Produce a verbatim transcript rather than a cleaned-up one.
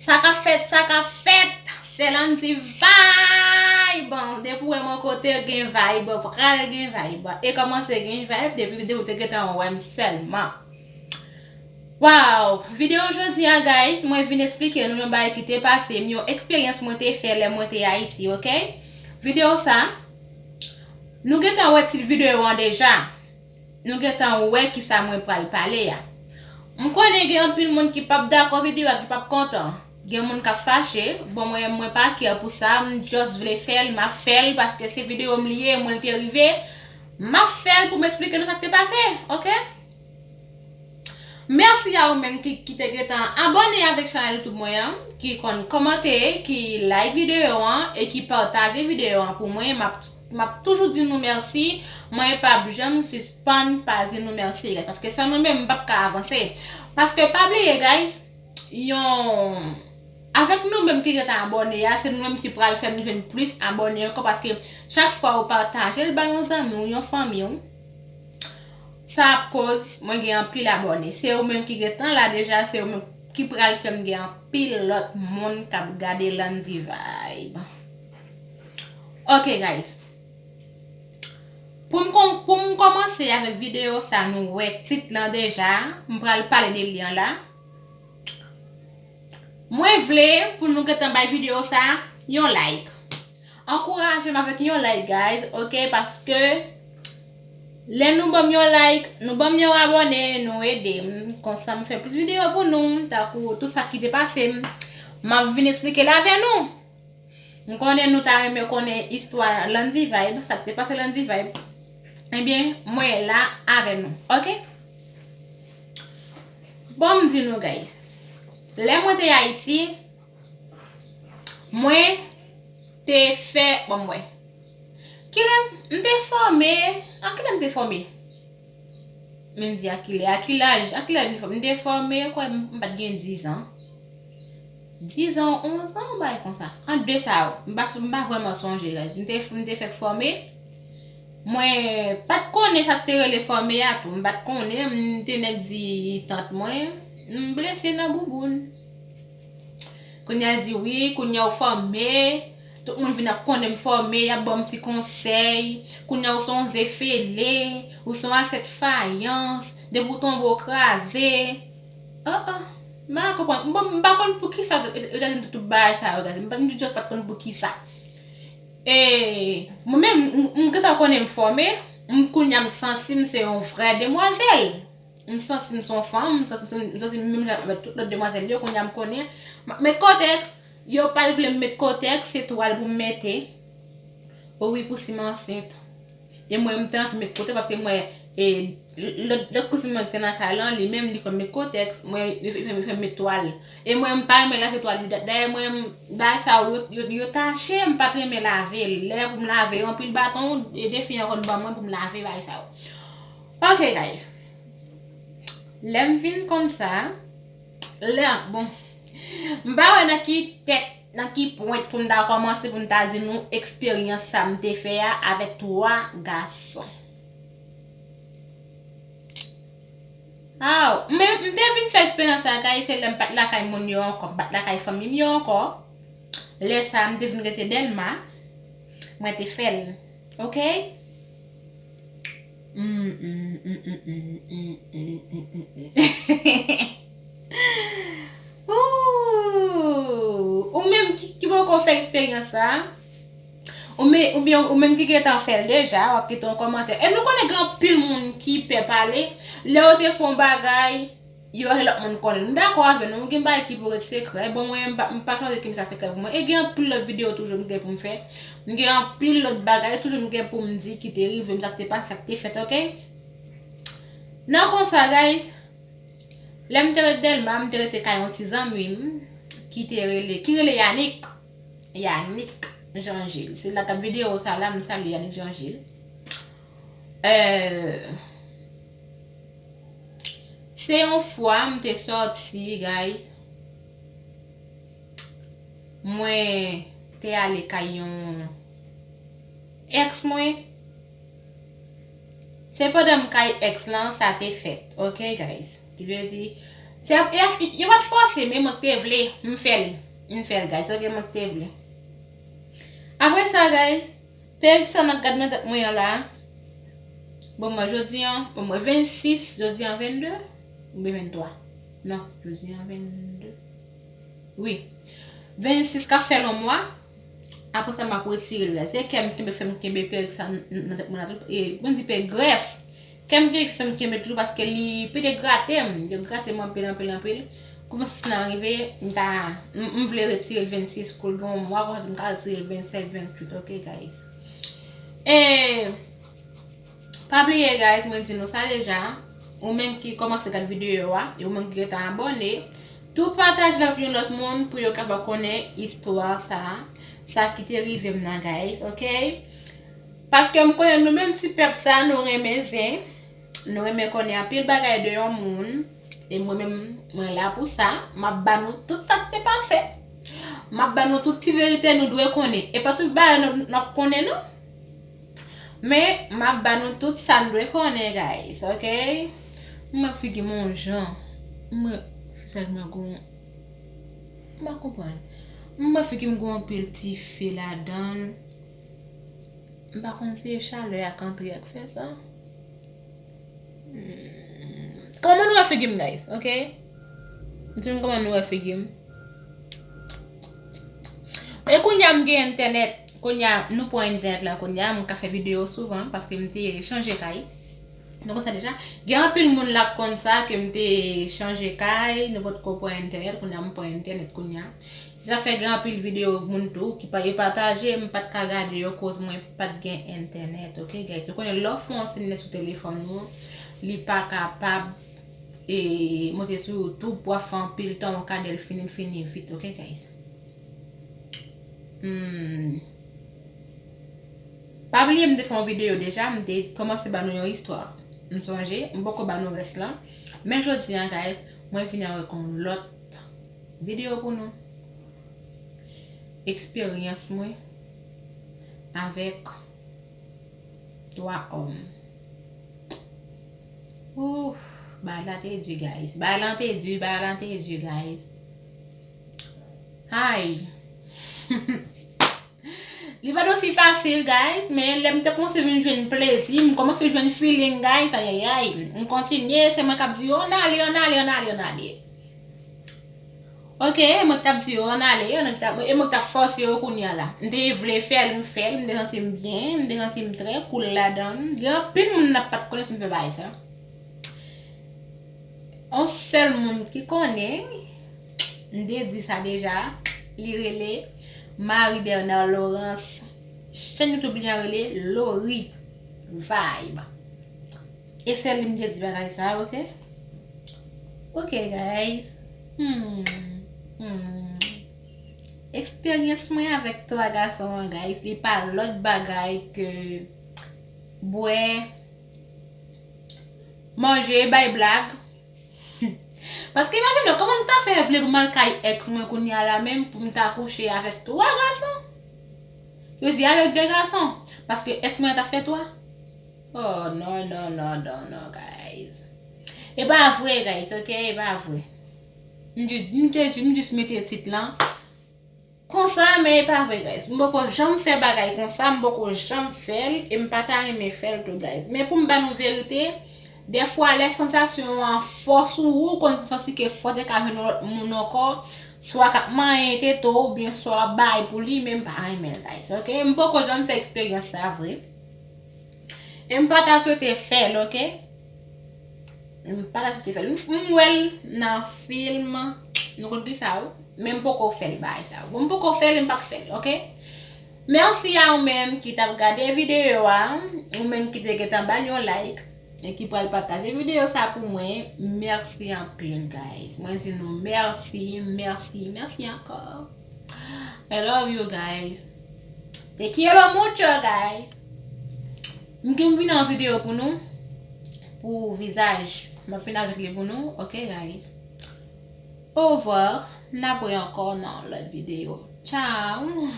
Sa k ap fèt, sa k ap fèt? Se Landy Vibe! Depi w wè m yon kote, gen vibe, pral gen vibe. E kòmanse gen vibe depi, depi w te gentan wè m sèlman. Wow! Videyo jodi a, guys, mwen vin eksplike nou yon bagay ki te pase m, yon eksperyans mwen te fè lè mwen te Ayiti, ok? Videyo sa, nou gentan wè tit videyo an deja. Nou gentan wè kisa mwen pral pale a. M konnen gen anpil moun ki p ap dakò videyo a, ki p ap kontan. Gen moun k ap fache. Bon, mwen, mwen pa care pou sa. M just vle fè l, m ap fè l paske se videyo m li ye, mwen l te rive. M ap fè l pou m eksplike nou sa k te pase, ok? Mèsi a ou menm ki, ki te gentan abòne avèk chanèl YouTube mwen an, ki konn kòmante, ki like videyo an e ki pataje videyo an pou mwen. M ap, m ap toujou di nou mèsi. Mwen p ap janm sispann pa di nou mèsi, guys, paske san nou menm, m p ap ka avanse. Paske pa bliye, guys, yon, avèk nou menm ki gentan abòne a, se nou menm ki pral fè m jwenn plis abòne ankò, paske chak fwa ou pataje l ba yon zanmi w, yon fanmi w, sa ap koz mwen gen anpil abòne. Se ou menm ki gentan la deja, se ou menm ki pral fè m gen anpil lòt moun k ap gade Landy Vibe. Ok, guys. Pou m kon-, pou m kòmanse avèk videyo sa, nou wè tit lan deja. M pral pale de li an la. Mwen vle pou nou gentan bay videyo sa yon like. Ankouraje m avèk yon like, guys, ok? Paske lè nou ban m yon like, nou ban m yon abòne, nou ede m. Konsa m fè plis videyo pou nou, tankou tout sa ki te pase m, m ap vin eksplike l avè nou. M konnen nou ta renmen konnen istwa Landy Vibe, sa k te pase Landy Vibe. Ebyen, mwen la avè nou, ok? Bon, m di nou, guys. Lè mwen te Ayiti, mwen te fè, bon, mwen. Kilè m te fòme? A kilè m te fòme? Men m di a kilè, a ki laj, a ki laj m te fòme? M te fòme, kwè m, m pa t gen diz an. Diz an, onz an, yon bagay konsa. Ant de sa yo, m pa, m pa vrèman sonje, guys. M te, m te fèk fòme. Mwen pa t konnen sa k te rele fòme a tou. M pa t konnen, m te nèk di tant mwen, m blese nan bouboun. Kounye a l di, "Wi, kounye a w fòme." Tout moun vin ap konnen m fòme, y ap ban m ti konsèy. Kounye a w se yon ze fele, ou se yon asyèt fayans, depi w tonbe w kraze. Oh, oh, m pa konprann. Bon, m pa konn poukisa yo, yo, yo ta di m tout, tout bagay sa yo, guys. M pa, m just pa t konn poukisa. E mwen menm, m, m gentan konnen m fòme, m kounye a m santi m se yon vrè demwazèl. M santi m se yon fanm, m santi, m santi m menm jan avèk tout lòt demwazèl yo, kounye a m konnen m ap met kotèks, yo pa t vle m met kotèks, se twal pou m mete. O wi, pou si m ansent. E mwen, m te anvi met kotèks paske mwen, e, lòt, lòt kouzin mwen ki te nan kay lan, li menm, li konn met kotèks, mwen, li fè, fè, fè m met twal. E mwen, m pa renmen lave twal yo. Dayè, mwen, bagay sa yo, yo, yo, yo tache, m pa t renmen lave l. Lè pou m lave yo, anpil baton, e de fi an konn ban mwen pou m lave bagay sa yo. Ok, guys. Lè m vin konn sa, lè, bon, m pa wè nan ki tèt, nan ki pwent pou m ta kòmanse, pou m ta di nou eksperyans sa m te fè a avèk twa gason. Aw, men m te vin fè eksperyans sa, guys, se lè m pa t lakay moun yo ankò, m pa t lakay fanmi m yo ankò. Lè sa a, m te vin rete Dèlma, mwen te fè l. Ok? Ooh, ou menm ki, ki poko fè eksperyans sa, ou men, oubyen ou menm ki gentan fè l deja, w ap kite yon kòmantè. E nou konnen gen anpil moun ki pè pale, lè yo te fè yon bagay, yo pa vle lòt moun konnen. M dakò avè nou, gen bagay ki pou ret sekrè. Bon, mwen, m pa, m pa chwazi kite sa sekrè pou mwen. E gen anpil lòt videyo toujou m gen pou m fè. M gen anpil lòt bagay toujou m gen pou m di ki te rive m, sa k te pase, sa k te fèt, ok? Nan konsa, guys, lè m te ret Dèlma, m te rete kay yon ti zanmi m ki te rele, ki rele Yanick. Yanick Jean Gilles. Se l la k ap videyo sa la, m salye Yanick Jean Gilles. Euh, se yon fwa m te sòti, guys. Mwen te ale kay yon ex mwen. Se pandan m kay ex lan, sa te fèt. Ok, guys? Ki vle di, Se, yo, yo pa t fòse, men mwen k te vle, m fè l. M fè l, guys, ok, mwen k te vle. Apre sa, guys, perik sa n ap gad nan tèt mwen an la. Bon, mwen jodi an, bon, mwen vennsis, jodi an vennde, oubyen venntwa. Non, jodi an vennde. Wi. Vennsis k ap fè l yon mwa. Apre sa, m ap retire l, guys. Se kè m kenbe, fè m kenbe perik sa n-, n-, nan tèt mwen la tou. E, pou m di pe grèf. Kè m gen ki fè m kenbe toujou paske li pede grate m. Yo grate m anpil, anpil, anpil. Kou vennsis lan rive, m ta, m, m vle retire l vennsis kou l gen yon mwa, konsa tou m ka retire l vennsèt, venntuit, ok, guys? E, pa bliye, guys, mwen di nou sa deja. Ou menm ki kòmanse gad videyo a, e ou menm ki gentan abòne, tou pataje l avèk yon lòt moun pou yo kapab konnen istwa sa, sa ki te rive m nan, guys, ok? Paske m konnen nou menm ti pèp sa, nou renmen zen, nou renmen konnen anpil bagay de yon moun, e mwen menm, mwen la pou sa, m ap ba nou tout sa k te pase. M ap ba nou tout ti verite nou dwe konnen. E pa tout bagay n ap, n ap konnen, non. Men, m ap ba nou tout sa n dwe konnen, guys, ok? M wè figi m yon jan. M wè, figi m gon, m pa konprann. M wè figi m gon anpil ti fe ladan l. M pa konn si e chalè a k antre a k fè sa. Hmm. Kòman nou wè figi m, guys, ok? Di m kòman nou wè figi m. E kounye a m gen entènèt. Kounye a nou pran entènèt la kounye a, m ka fè videyo souvan paske m te chanje kay. Nou konn sa deja. Gen anpil moun la k konn sa ke m te chanje kay, nou potko pran entènèt, kounye a m pran entènèt kounye a. Sa fè gen anpil videyo moun tou ki pa, yo pataje, m pa t ka gade yo koz mwen pa t gen entènèt, ok, guys? Ou konnen lè w fè yon ti nèt sou telefòn ou, li pa kapab, e, monte sou YouTube, w ap fè anpil tan, w ka dèl fini, l fini vit, ok, guys? Hmm. Pa bliye m te fè yon videyo deja, m te kòmanse ba nou yon istwa. M sonje, m poko ba nou rès lan. Men jodi a, guys, mwen vini avèk yon lòt videyo pou nou. Eksperyans mwen avèk twa òm. Ouf, bagay la te di, guys. Bagay la te di, bagay la te di, guys. Ay. Li pa t osi fasil, guys, men lè m te kòmanse vin jwenn plezi, m kòmanse jwenn feeling, guys, ayayay. M kontinye, se mwen k ap di yo, ann ale, ann ale, ann ale, ann ale. Ok, e mwen k t ap di yo, ann ale, e mwen k t ap, e mwen k t ap fòse yo kounye a la. M te vle fè l, m fè l, m te santi m byen, m te santi m trè cool ladan l. Gen anpil moun nan pa t konnen si m fè bagay sa. On sèl moun ki konnen, m te di sa deja, li rele Marie Bernard Laurence. Chèn YouTube li an rele Lori Vibe. E sèl li m te di bagay sa, ok? Ok, guys. Hmm. Hmm. Eksperyans mwen avèk twa gason an, guys, li pa lòt bagay ke bwè, manje, bay blag. Paske imajine w, kòman m ta fè vle pou m al kay èks mwen kounye a la menm pou m ta kouche avèk twa gason? Yo di avèk de gason, paske èks mwen an ta fè twa. Oh, non, non, non, non, non, guys. E pa vre, guys, ok? E pa vre. M jis, m te, m jis mete tit lan. Konsa, men e pa vre, guys. M poko janm fè bagay konsa, m poko janm fè l, e m pa ta renmen fè l tou, guys. Men pou m ba nou verite, dèfwa, lè sansasyon an fò sou ou, ou konn santi ke fò te ka jwenn yon lòt moun ankò, swa k ap manyen tete w, oubyen swa w ap bay pou li, men m pa renmen l, guys, ok? M poko janm fè eksperyans sa vre. E m pa ta swete fè l, ok? M pa ta swete fè l. M, m wè l nan fim, nou konn ki sa, wi. Men m poko fè l, bagay sa. Bon, m poko fè l, m p ap fè l, ok? Mèsi a ou menm ki t ap gade videyo a, ou menm ki te gentan ba l yon like, e ki pral pataje videyo sa pou mwen. Mèsi anpil, guys. Mwen di nou mèsi, mèsi, mèsi ankò. I love you, guys. Te quiero mucho, guys. M gen vin an videyo pou nou. Pou vizaj. M ap vin avèk li pou nou. Ok, guys. Au revoir. N ap wè ankò nan lòt videyo. Ciao.